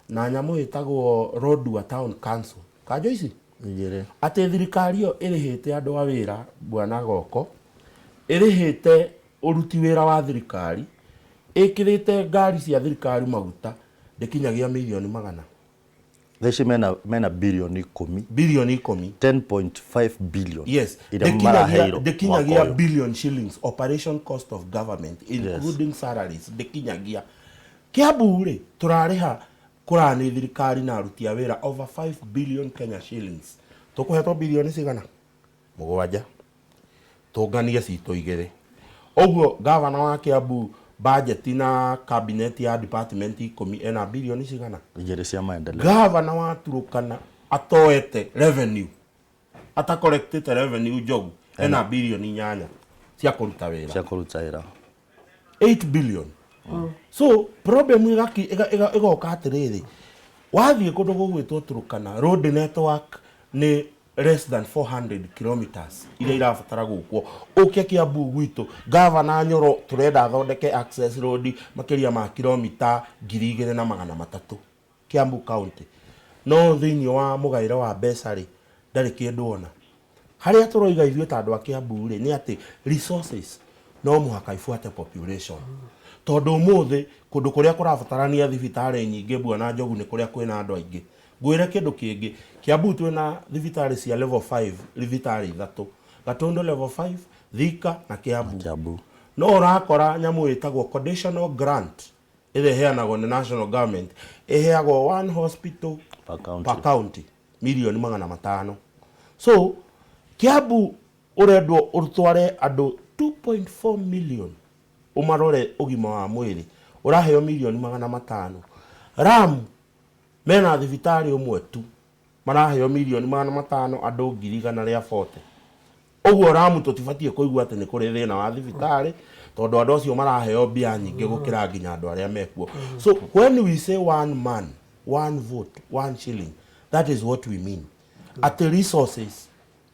na nyamũ ĩtagwo Lodwar Town Council. Kanjũ ici Igĩrĩ. Atĩ thirikari ĩyo ĩrĩhĩte andũ a wĩra bwana Goko, ĩrĩhĩte ũruti wĩra wa thirikari, ĩkĩrĩte ngari cia thirikari maguta, ndĩkinyagia mirioni magana. Thaa ici mena birioni ikũmi. Birioni ikũmi. 10.5 billion. Yes. Iria maraheirwo Ndĩkinyagia mwaka ũyũ. billion shillings operation cost of government including salaries ndĩkinyagia. Kiambu rĩ, tũrarĩha kũrani thirikari na aruti a wĩra over 5 billion Kenya shillings. Tũkũhetwo birioni cigana? 7. Tũnganie citũ igĩrĩ. Ũguo gavana wa Kiambu budget na cabinet ya department ikũmi ena birioni cigana? Igĩrĩ cia maendeleo. Gavana wa Turukana atoete revenue, atacollectĩte revenue njogu, ena birioni 8 cia kũruta wĩra. Cia kũruta wĩra. 8 billion. So problem ĩgoka atĩrĩrĩ, wathiĩ kũndũ gũgwĩtwo Turukana, road network nĩ less than 400 kilometers iria irabatara gũkwo. Ũke Kiambu gwitũ, gavana Nyoro tũrenda athondeke access road makĩria ma kilomita ngiri igĩrĩ na magana matatũ Kiambu County. No thĩinĩ wa mũgaĩre wa mbeca rĩ, ndarĩ kĩndũ ona. Harĩa tũroiga ithuĩ ta andũ a Kiambu rĩ, nĩ atĩ resources no mũhaka ibuate population. Tondũ ũmũthĩ kũndũ kũrĩa kũrabatarania thibitarĩ nyingĩ bwana Njogu nĩ kũrĩa kwĩna andũ aingĩ. Ngwĩre kĩndũ kĩngĩ, Kiambu twĩna thibitarĩ cia level 5, thibitarĩ ithatũ. Gatundu level 5, Thika na Kiambu. Kiambu. No ũrakora nyamũ ĩtagwo conditional grant ĩrĩa ĩheanagwo nĩ national government, ĩheagwo one hospital Per county. per county mirioni magana matano. So Kiambu ũrendwo ũtware andũ 2.4 million ũmarore ũgima wa mwĩrĩ ũraheo mirioni 500. Ram mena thibitarĩ ũmwe tu, maraheo mirioni 500 andũ 140,000. Ũguo Ramu tũtibatiĩ kũigua atĩ nĩ kũrĩ thĩna wa thibitarĩ, tondũ andũ acio maraheo mbia nyingĩ gũkĩra nginya andũ arĩa mekuo. So when we say one man, one vote, one shilling, that is what we mean, atĩ resources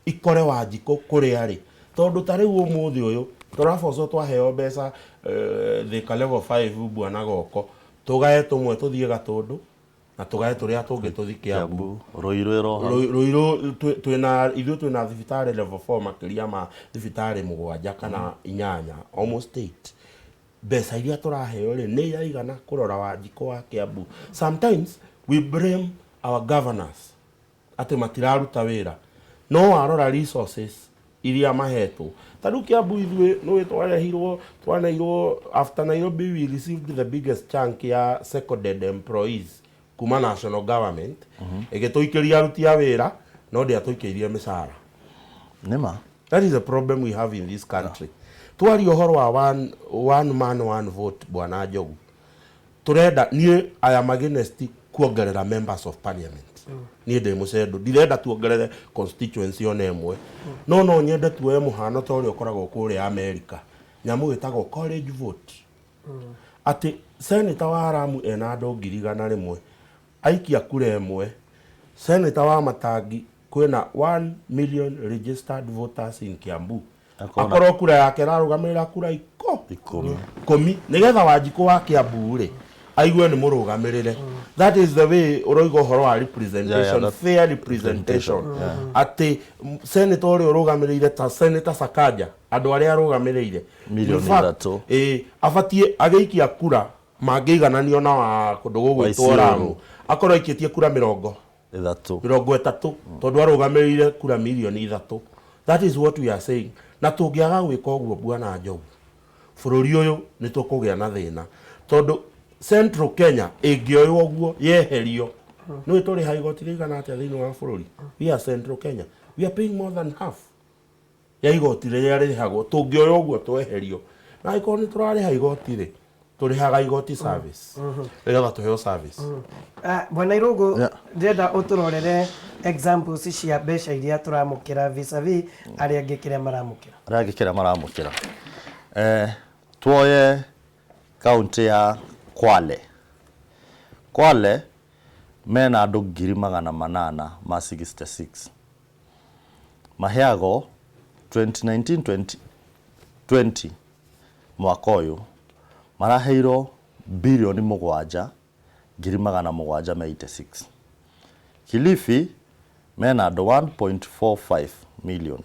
ikore Wanjikũ kũrĩa arĩ. Tondũ ta rĩu ũmũthĩ ũyũ tũrabocwo twaheo mbeca, Thika level 5 bwana goko, tũgae tũmwe tũthiĩ Gatũndũ na tũgae tũrĩa tũngĩ tũthiĩ Kiambu. Ruiru ĩroha. Ruiru twĩna, ithuĩ twĩna thibitarĩ level 4 makĩria ma thibitarĩ mũgwanja kana inyanya, almost 8. Mbeca iria tũraheo rĩ, nĩ iraigana kũrora Wanjikũ wa Kiambu? Sometimes we blame our governors atĩ matiraruta wĩra, no warora resources iria mahetwo, ta rĩu Kiambu ithuĩ nĩũĩ twarehirwo, twaneirwo after Nairobi, we received the biggest chunk ya seconded employees kuma national government. Ĩgĩtũikĩria aruti a wĩra, no ndĩatũikĩirie mĩcara. Nĩma. That is the problem we have in this country. Twaria ũhoro wa one man, one vote, bwana Njogu, tũrenda, niĩ I am against kuongerera members of parliament. Niĩ ndĩ mũcendo, ndirenda tuongerere constituency ona ĩmwe, no nyende tuoe mũhano ta ũrĩa ũkoragwo kũrĩa America, nyamũ ĩtagwo college vote, atĩ senator wa Ramu ena andũ 100,000, aikia kura ĩmwe, senator wa Matangi, kwĩna 1 million registered voters in Kiambu, akorwo kura yake ĩrarũgamĩrĩra kura iko 10. 10, nĩgetha Wanjikũ wa Kiambu rĩ aigue nĩ mũrũgamĩrĩre. That is the way ũroiga ũhoro wa representation, fair representation, atĩ senator ũrĩa ũrũgamĩrĩire, ta Senator Sakaja, andũ arĩa arũgamĩrĩire Milioni In fact, 3. Ĩ, abatiĩ agĩikia kura mangĩigananio na wa kũndũ gũgwĩtwo Isiolo. Ramu, akorwo aikĩtie kura mĩrongo 30. 30, tondũ arũgamĩrĩire kura mirioni 3. That is what we are saying. Na tũngĩaga gwĩka ũguo, bwana Njogu, bũrũri ũyũ nĩ tũkũgĩa na thĩna, tondũ Central Kenya ĩngĩoywo ũguo yeherio, nĩũĩ tũrĩha igoti rĩigana atĩa thĩinĩ wa bũrũri? We are Central Kenya, we are paying more than half ya igoti rĩrĩa rĩrĩhagwo. Tũngĩoywo ũguo tweherio, na angĩkorwo nĩ tũrarĩha igoti rĩ, tũrĩhaga igoti service, nĩgetha tũheo service. Ah, bwana Irũngũ, ndĩrenda ũtũrorere examples cia mbeca iria tũramũkĩra vis-a-vis arĩa angĩ kĩrĩa maramũkĩra. Arĩa angĩ kĩrĩa maramũkĩra, tuoye kaunti ya Kwale. Kwale mena andũ 866,000, maheagwo 2019 2020, mwaka ũyũ maraheirwo 7,786,000,000. Kilifi mena andũ 1.45 million,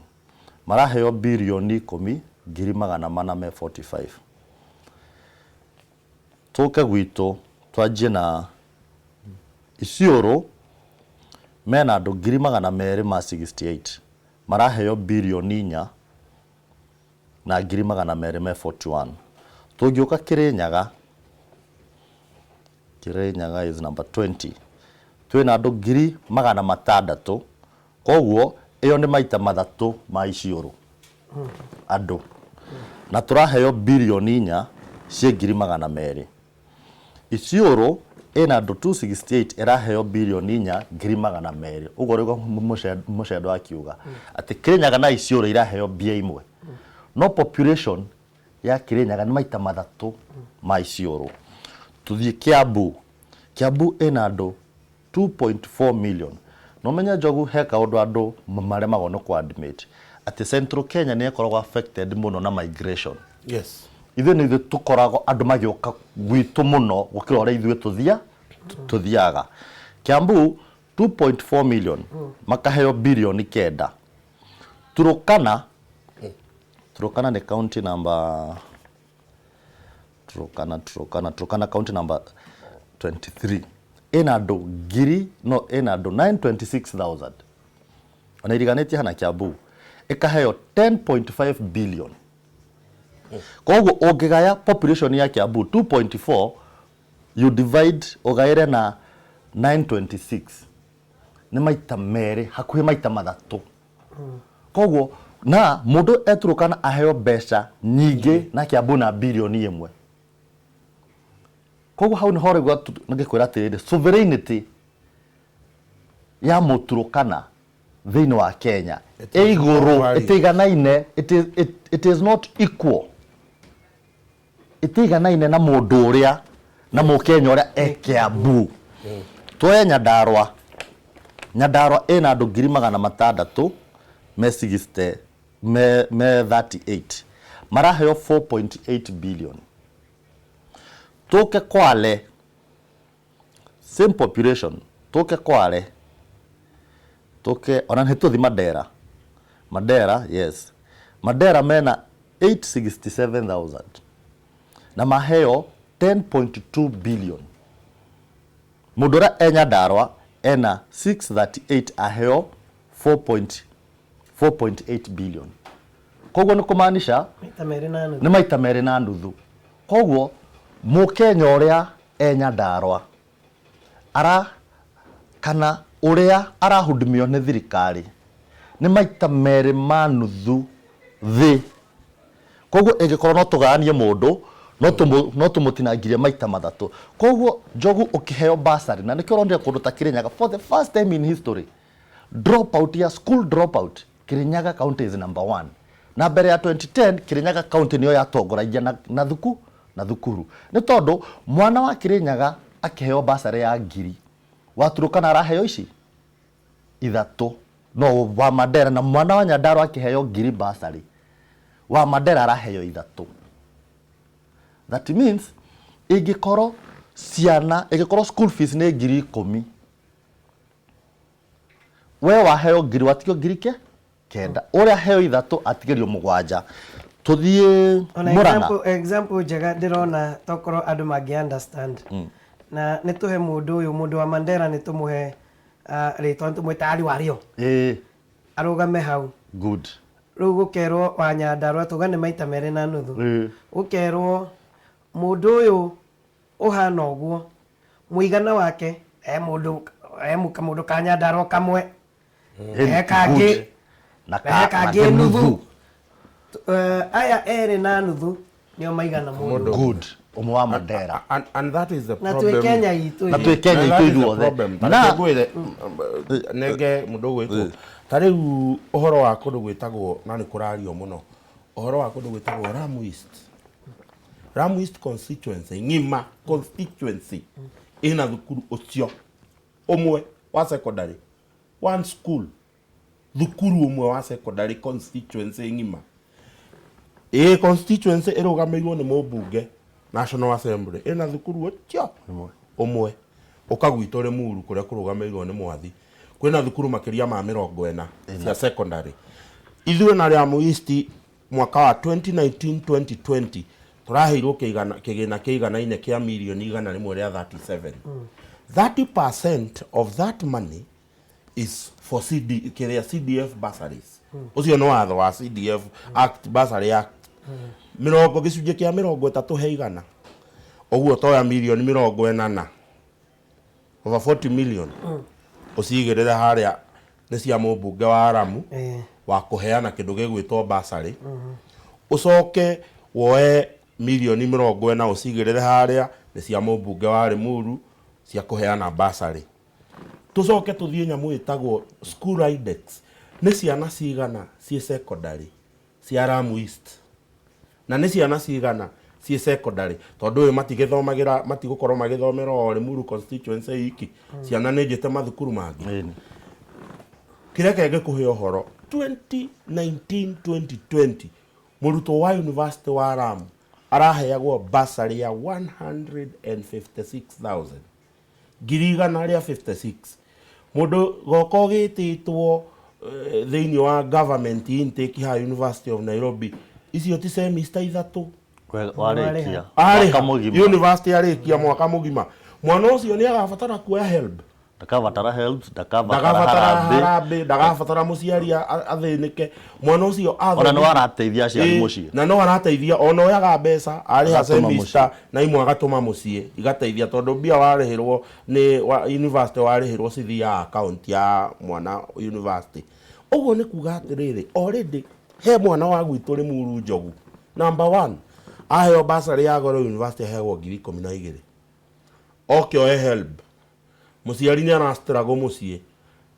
maraheo 10,445,000,000. Tũke gwitũ, twanjie na Isiolo, mena andũ 268,000, maraheo 4,241,000,000. Tũngĩũka Kĩrĩnyaga, Kĩrĩnyaga is number 20, twĩna andũ 600,000, koguo ĩyo nĩ maita mathatũ ma Isiolo andũ, na tũraheo 4,200,000,000. Isiolo ĩna andũ 268, ĩraheo 4,200,000,000. Ũguo rĩguo mũcendo akiuga atĩ Kĩrĩnyaga na Isiolo iraheo mbia imwe, no population ya Kĩrĩnyaga nĩ maita mathatũ ma Isiolo. Tũthiĩ Kiambu. Kiambu ĩna andũ 2.4 million. No menye Njogu, he kaũndũ andũ maremagwo nĩ kũ admit, atĩ Central Kenya nĩ ĩkoragwo affected mũno na migration. Ithuĩ nĩ ithuĩ tũkoragwo andũ magĩũka gwitũ mũno gũkĩra ũrĩa ithuĩ tũthiaga. Kiambu 2.4 million, makaheo 9 billion. Turukana, Turukana nĩ county number, Turukana, Turukana, Turukana county number 23, ĩna andũ ngiri, no ĩna andũ 926,000, ona iriganĩtie hana Kiambu, ĩkaheo 10.5 billion. Koguo ũngĩgaya population ya Kiambu 2.4, you divide, ũgaĩre na 926, nĩ maita merĩ, hakuhĩ maita mathatũ. Koguo Na mũndũ e Turkana aheo mbeca nyingĩ na Kiambu na 1 billion. Koguo hau nĩho rĩu ngĩkwĩra atĩrĩrĩ, sovereignty ya Mũturukana thĩinĩ wa Kenya It is ĩ igũrũ value. ĩtiganaine, it is not equal, ĩtiganaine na mũndũ ũrĩa na Mũkenya ũrĩa e Kiambu. Tuoye Nyandarua. Nyandarua ĩna andũ 600,000 me 60 me 38, maraheo 4.8 billion. Tũke Kwale, same population, tũke Kwale, tũke ona nĩ tũthi Mandera. Mandera, yes, Mandera mena 867,000 na maheo 10.2 billion. Mũndũ ũrĩa e Nyandarua ena 638 aheo 4.8 billion. Koguo nĩ kũmaanisha maita merĩ na nuthu. Nĩ maita merĩ na nuthu. Koguo Mũkenya ũrĩa e Nyandarua ara kana ũrĩa arahudumio nĩ thirikari nĩ maita merĩ ma nuthu thĩ. Koguo ĩngĩkorwo no tũgayanie mũndũ, no tũmũtinangirie maita 3. Koguo Njogu, ũkĩheo bursary, na nĩkĩo ũronire kũndũ ta Kirinyaga, for the first time in history, drop out ya school drop out, Kirinyaga County is number one. Na mbere ya 2010 Kirinyaga County nĩyo yatongoragia na thukuru, nĩ tondũ mwana wa Kirinyaga akĩheo bursary ya ngiri, wa Turukana araheo ici ithatũ, no wa Mandera, na mwana wa Nyandarua akĩheo ngiri bursary, wa Mandera araheo ithatũ. That means ingĩkorwo ciana, ĩngĩkorwo school fees nĩ 10,000, we waheo ngiri watigio ngiri ke 9, ũrĩa aheo ithatũ atigĩrio mũgwanja. Tũthiĩ Ona Murang'a. Example njega ndĩrona tokorwo andũ mangĩ understand na nĩ tũhe mũndũ ũyũ, mũndũ wa Mandera, nĩ tũmũhe rĩtwa, nĩ tũmwĩte Ali Wario. Arũgame hau. Good. Rĩu gũkerwo wa Nyandarua, tuga nĩ maita merĩ na nuthu. Gũkerwo mũndũ ũyũ ũhana ũguo, mũigana wake e mũndũ e kamũndũ ka Nyandarua kamwe he kangĩ Good. Na he kangĩ na nuthu. Aya erĩ na nuthu nĩo maigana mũndũ. Good, ũmwe wa Mandera. And that is the Na problem. twĩ Kenya itũ. Na twĩ Kenya Na that itũ is the ithuothe. problem. Ta reke ngwĩre, nenge mũndũ ũgwĩtwo ta rĩu ũhoro wa kũndũ gwĩtagwo, na nĩ kũrario mũno ũhoro wa kũndũ gwĩtagwo Lamu East. Lamu East constituency ng'ima, constituency ĩna thukuru ũcio ũmwe wa secondary, one school, thukuru ũmwe wa secondary, constituency ng'ima. Ĩ constituency ĩrũgamĩirwo nĩ mũmbunge National Assembly ĩna thukuru ũcio ũmwe. Ũka gwitũ Limuru, kũrĩa kũrũgamĩirwo nĩ Mwathi, kwĩna thukuru makĩria ma 40 cia secondary. Ithuĩ na Lamu East mwaka wa 2019 2020 tũraheirwo kĩgĩna kĩiganaine kĩa mirioni 137. 30% of that money is for CD, kĩrĩa CDF bursaries. Ũcio nĩ watho wa CDF Act, Bursary Act. Mĩrongo 30% ũguo, toya mirioni 40 na over 40 million ũcigĩrĩre harĩa nĩ cia mũmbunge wa Lamu wa kũheana kĩndũ gĩgwĩtwo bursary. Ũcoke woe mirioni 40 ũcigĩrĩre harĩa nĩ cia mũmbunge wa Limuru cia kũheana bursary. Tũcoke tũthiĩ nyamũ ĩtagwo school index, nĩ ciana cigana ciĩ secondary cia Lamu East na nĩ ciana cigana ciĩ secondary, tondũ ũyũ matigĩthomagĩra, matigũkorwo magĩthomera o Limuru constituency iki, ciana nĩ njĩte mathukuru mangĩ. Kĩrĩa ngĩkũhe ũhoro, 2019 2020 mũrutwo wa university wa Lamu araheagwo bursary ya 156,000, 156,000. Mũndũ goka ũgĩtĩtwo thĩinĩ wa government intake ha University of Nairobi, icio ti semester ithatũ. Warĩkia arĩha mwaka mũgima. University arĩkia mwaka mũgima, mwana ũcio nĩ agabatara kuoya HELB? Ndakabatara HELB, ndakabatara ndagabatara harambee. Harambee ndagabatara mũciari athĩnĩke mwana ũcio. Ona no arateithia aciari mũciĩ. Na no arateithia, ona oyaga mbeca arĩha agatũma semester na imwe agatũma mũciĩ igateithia, tondũ mbia warĩhĩrwo nĩ wa university, warĩhĩrwo cithiaga account ya mwana university. Ũguo nĩ kuga atĩrĩrĩ, already He mwana wa gwitũ Limuru Njogu, number one, aheo bursary ya goro university aheagwo 12,000. Oke oe HELB, mũciari nĩ arastruggle mũciĩ,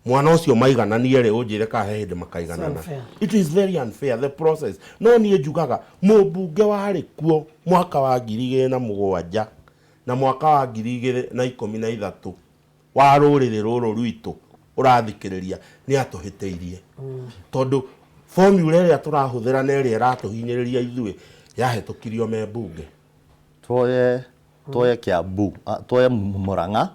mwana ũcio maigananie rĩ, ũnjĩre kana he hĩndĩ makaiganana? It's unfair. It is very unfair, the process. No niĩ njugaga mũmbunge warĩ kuo mwaka wa 2007 na mwaka wa 2013 wa rũrĩrĩ rũrũ rwitũ ũrathikĩrĩria nĩ atũhĩtĩirie, tondũ formula ĩrĩa tũrahũthĩra na ĩrĩa ĩratũhinyĩrĩria ithuĩ yahetũkirio me mbunge. Tuoye Kiambu, tuoye Murang'a,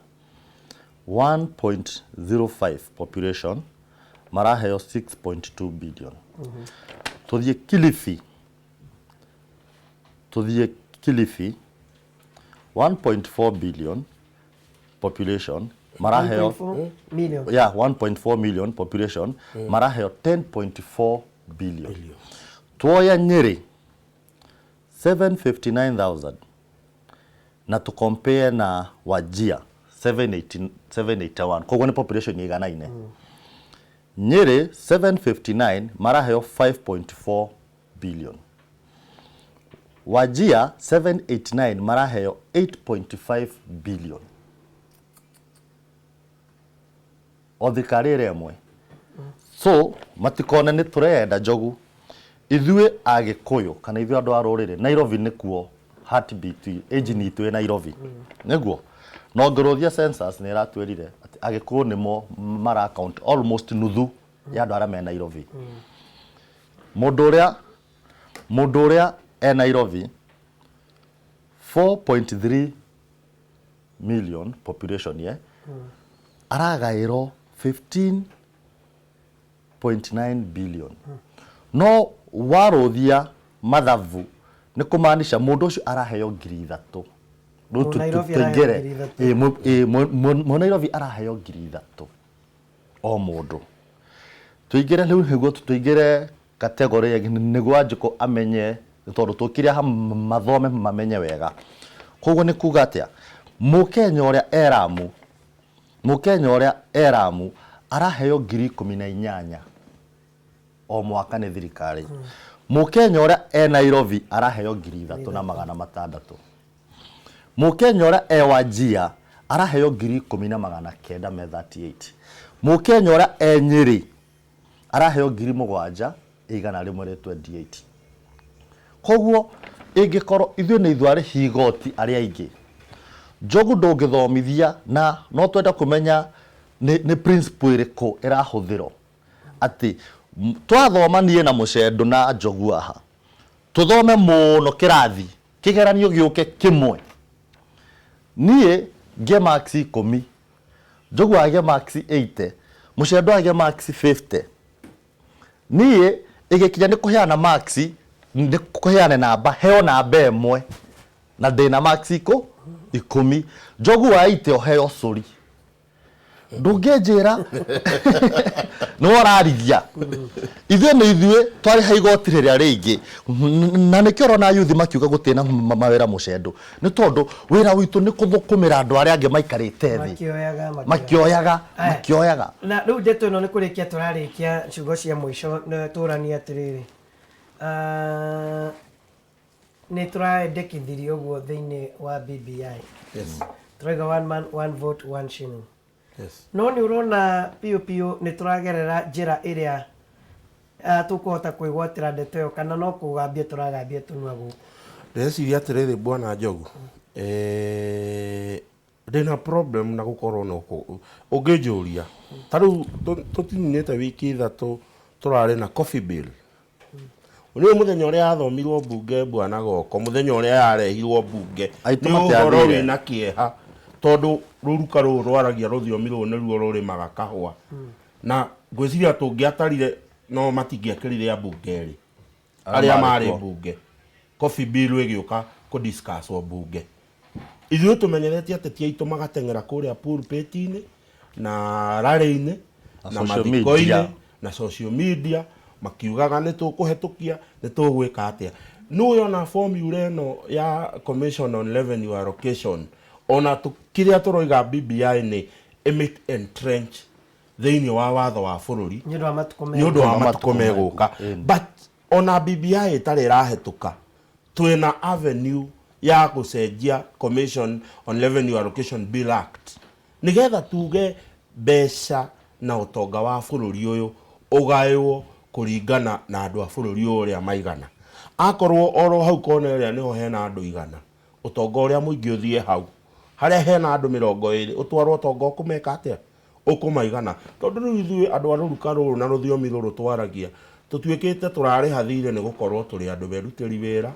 1.05 population maraheo 6.2 billion. Tuthiĩ Kilifi, 1.4 billion population maraheo 1.4 million. Yeah, 1.4 million population maraheo 10.4 billion. Tuoya Nyeri, 759,000 na tucompare na Wajir 780, 781, koguo nĩ population iganaine. Nyeri 759 maraheo 5.4 billion, Wajir 789 maraheo 8.5 billion, o thirikari ĩrĩa ĩmwe. So matikone nĩ tũrenda Njogu, ithuĩ Agĩkũyũ kana ithuĩ andũ a rũrĩrĩ, Nairobi nĩkuo heartbeat, engine itũ ĩ Nairobi nĩguo. Na ũngĩrũthia census nĩ ĩratwĩrire atĩ Agĩkũyũ nĩmo mara count almost nuthu ya andũ arĩa me Nairobi. Mũndũ ũrĩa e Nairobi, 4.3 million population ye aragaĩrwo 15.9 billion, no warũthia mathabu nĩ kũmaanisha mũndũ ũcio araheo 3,000. Rĩu Mũnairobi araheo tũingĩre 3,000. Ĩ, Mũnairobi araheo 3,000 o mũndũ. Tũingĩre rĩu nĩguo tũingĩre category ĩngĩ, nĩguo Wanjikũ amenye, tondũ tũkire haha mathome mamenye wega. Koguo nĩ kuga atĩa? Mũkenya ũrĩa eramu, Mũkenya ũrĩa eramu araheo 18,000 o mwaka nĩ thirikari. Mũkenya ũrĩa e Nairobi araheo 3,600. Mũkenya ũrĩa e Wajir araheo 10,938. Mũkenya ũrĩa e Nyĩrĩ araheo 7,128. Koguo ĩngĩkorwo ithuĩ nĩ ithuĩ arĩhi igoti arĩa aingĩ, Njogu ndũngĩthomithia na no twende kũmenya nĩ principle ĩrĩkũ ĩrahũthĩrwo atĩ twathoma niĩ na Mũcendo na Njogu haha tũthome mũno kĩrathi, kĩgeranio gĩũke kĩmwe, niĩ ngĩe marks 10, Njogu agĩe marks 80, Mũcendo agĩe marks 50, niĩ ĩgĩkinya nĩ kũheana marks, nĩ kũheana namba, heo namba ĩmwe na ndĩna marks 10, Njogu wa 80 ũheo cũri. Ndũngĩnjĩra nĩ wararigia ithuĩ nĩ ithuĩ twarĩha igoti rĩrĩa rĩingĩ, na nĩkĩo ũrona yuthi makiuga gũtirĩ na mawĩra, Mũcendo, nĩ tondũ wĩra witũ nĩ kũthũkũmĩra andũ arĩa angĩ maikarĩte thĩ. Makĩoyaga. Makĩoyaga. Aya. Makĩoyaga. Na rĩu ndeto ĩno nĩ kũrĩkia tũrarĩkia, ciugo cia mũico na tũranie atĩrĩrĩ. Ah, nĩ tũraendekithirie ũguo thĩinĩ wa BBI. Tũrauga one man, one vote, one shilling. No nĩ ũrona piũ piũ nĩ tũragerera njĩra ĩrĩa tũkũhota kwĩgwatĩra ndeto ĩyo, kana no kũgambia tũragambia tũnua gũkũ? Ndĩreciria atĩrĩrĩ, bwana Njogu, ndĩna problem na gũkorwo no ũngĩnjũria ta rĩu tũtininĩte wiki 3 tũrarĩ na coffee bill. Nĩ mũthenya ũrĩa yathomirwo mbunge, bwana Goko, mũthenya ũrĩa yarehirwo mbunge, Aitũ nĩ ũhoro matiathire. wĩna kĩeha, tondũ rũruka rũrũ rwaragia rũthiomi rũrũ nĩruo rũrĩmaga kahũa, na ngwĩciria tũngĩatarire no matingĩekĩrire ambunge erĩ arĩa marĩ kuo. Mbunge coffee bill ĩgĩũka kũdiscusswo mbunge, ithuĩ tũmenyerete ateti aitũ magateng'era kũrĩa pulpit-inĩ na rally-inĩ na na social mathiko-inĩ media. Na social media makiugaga nĩ tũkũhetũkia, nĩ tũgwĩka atĩa. Nĩ ona formula ĩno ya Commission on Revenue Allocation, ona kĩrĩa tũroiga BBI nĩ ĩmĩ entrench thĩinĩ wa watho wa bũrũri nĩ ũndũ wa matukũ nĩ ũndũ wa Matukũ matukũ megũka. Ĩni. But Ona BBI ĩtarĩ ĩrahĩtũka, twĩna avenue ya gũcenjia Commission on Revenue Allocation Bill Act nĩgetha tuge mbeca na ũtonga wa bũrũri ũyũ ũgaywo kũringana na andũ a bũrũri ũyũ ũrĩa maigana. Akorwo oro hau kona ĩrĩa nĩho hena andũ 100, ũtonga ũrĩa mũingĩ ũthiĩ hau. Harĩa hena andũ 20 ũtwarwo ũtonga ũkũmeka atĩa? Ũkũmaigana. Tondũ rĩu ithuĩ andũ a rũruka rũrũ na rũthiomi rũrũ twaragia, tũtuĩkĩte tũrarĩha thirĩ nĩ gũkorwo tũrĩ andũ merutĩri wĩra,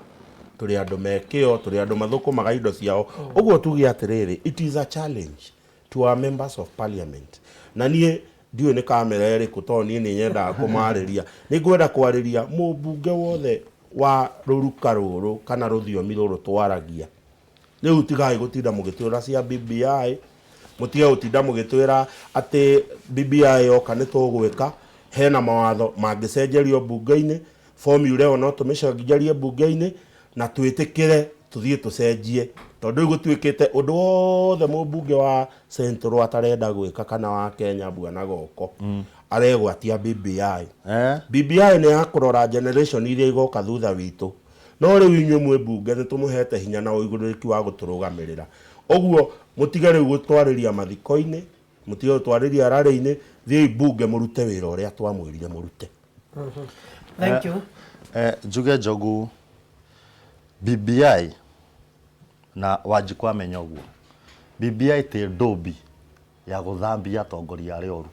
tũrĩ andũ me kĩo, tũrĩ andũ mathũkũmaga indo ciao. Ũguo tuge atĩrĩrĩ, it is a challenge to our members of parliament. Na niĩ ndiũĩ nĩ kamera ĩrĩkũ tondũ niĩ nĩ nyendaga kũmarĩria. Nĩ ngwenda kwarĩria mũmbunge wothe wa rũruka rũrũ kana rũthiomi rũrũ twaragia. Rĩu tigai gũtinda mũgĩtwĩra cia BBI, mũtige gũtinda mũgĩtwĩra atĩ BBI yoka nĩ tũgwĩka, hena mawatho mangĩcenjerio mbunge-inĩ, formula ĩyo no tũmĩcenjerie mbunge-inĩ na twĩtĩkĩre tũthiĩ tũcenjie, tondũ rĩu gũtuĩkĩte ũndũ wothe mũmbunge wa Central atarenda gwĩka kana wa Kenya Bwana Goko aregwatia BBI. BBI nĩ ya kũrora generation iria igoka thutha witũ. No rĩu inyuĩ mwĩ mbunge nĩ tũmũhete hinya na ũigũrĩrĩki wa gũtũrũgamĩrĩra. Ũguo mũtige rĩu gũtwarĩria mathiko-inĩ, mũtige gũtwarĩria rarĩ-inĩ, thiĩi mbunge mũrute wĩra ũrĩa twamwĩrire mũrute. Thank you. Njuge Njogu, BBI na Wanjikũ amenya ũguo, BBI ti ndũmbi ya gũthambia atongoria arĩa oru.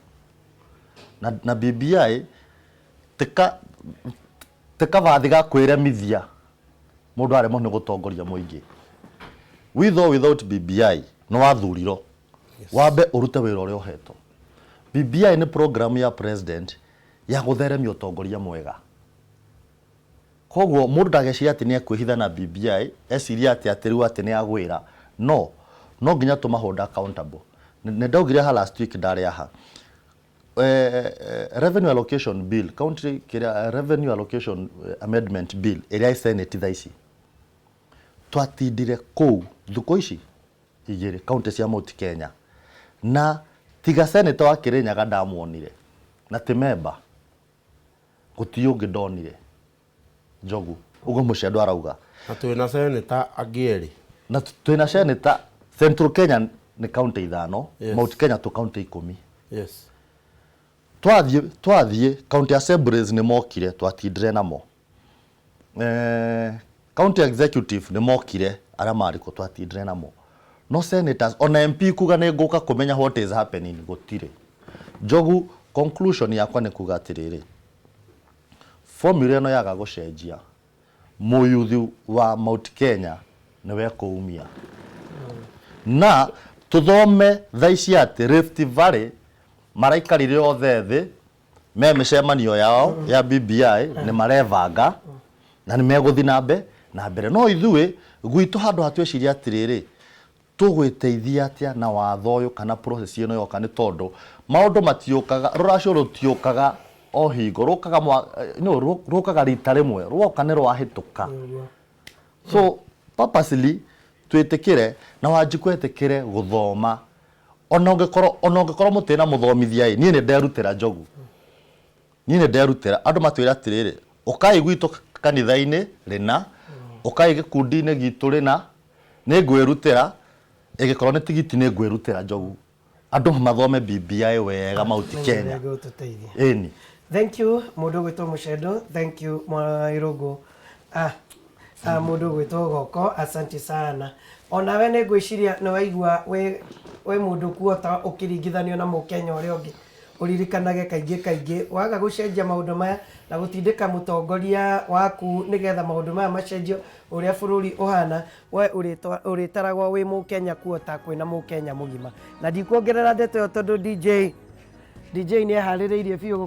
Na BBI ti kabathi ga kwĩremithia mũndũ aremwo nĩ gũtongoria mũingĩ. With or without BBI nĩ wathurirwo wambe ũrute wĩra ũrĩa ũhetwo. BBI nĩ program ya president ya gũtheremia ũtongoria mwega. Koguo mũndũ ndageciria atĩ nĩ ekwĩhitha na BBI, eciria atĩ atĩ rĩu atĩ nĩ agwĩra. No, no nginya tũma hold accountable. Nĩ ndaugire ha last week ndarĩ haha. Revenue allocation bill, county kĩrĩa revenue allocation amendment bill ĩrĩa ĩ Senate thaa ici. Twatindire kũu thukũ ici igĩrĩ county cia Mount Kenya. Na tiga senator wa Kirinyaga ndamuonire na ti member gũtirĩ ũngĩ ndonire Njogu ũguo Mũcendo arauga. Na twĩna senator angĩ erĩ. Na twĩna senator Central Kenya nĩ county 5, Mount Kenya tũ county 10. Twathiĩ county assemblies nĩ mokire twatindire namo. County executive nĩ mokire arĩa marĩ kuo twatindire namo. No senators ona MP kuga nĩ ngũka kũmenya what is happening gũtirĩ. Njogu, conclusion yakwa nĩ kuga atĩrĩrĩ, formula ĩno yaga gũcenjia, mũyuthi wa Mount Kenya nĩwe kũumia. Na tũthome thaa ici atĩ Rift Valley maraikarire othe thĩ me mĩcemanio yao ya BBI nĩ marebanga na nĩ megũthiĩ na mbere. No ithuĩ gwitũ handũ ha twĩciria atĩrĩrĩ, tũgwĩteithia atĩa na watho ũyũ kana process ĩno yoka, nĩ tondũ maũndũ matiũkaga, rũracio rũtiũkaga o hingo, rũkaga no, rũkaga rita rĩmwe, rwoka nĩ rwahĩtũka. So purposely twĩtĩkĩre na Wanjikũ etĩkĩre gũthoma. Ona ũngĩkorwo mũtĩ na mũthomithia ĩ, niĩ nĩ nderutĩra Njogu. Niĩ nĩ nderutĩra. Andũ matwĩra atĩrĩrĩ, ũkai gwitũ kanitha-inĩ rĩna, ũkai gĩkundi-inĩ gitũ rĩna, nĩ ngwĩrutĩra, ĩgĩkorwo nĩ tigiti nĩ ngwĩrutĩra Njogu. Andũ mathome BBI wega Mount Kenya. Ĩni. Thank you mũndũ ũgwĩtwo Mũcendo, thank you Mwairũngũ. Mũndũ ũgwĩtwo Goko, asante sana. Onawe nĩ ngwĩciria nĩ waigua wĩ mũndũ kuota ũkĩringithanio na mũkenya ũrĩa ũngĩ. Ũririkanage kaingĩ kaingĩ waga gũcenjia maũndũ maya na gũtindĩka mũtongoria waku nĩgetha maũndũ maya macenjio ũrĩa bũrũri ũhana, we ũrĩtaragwo wĩ mũkenya kuota kwĩna mũkenya mũgima. Na ndikuongerera ndeto ĩyo tondũ DJ nĩ eharĩrĩirie biũ.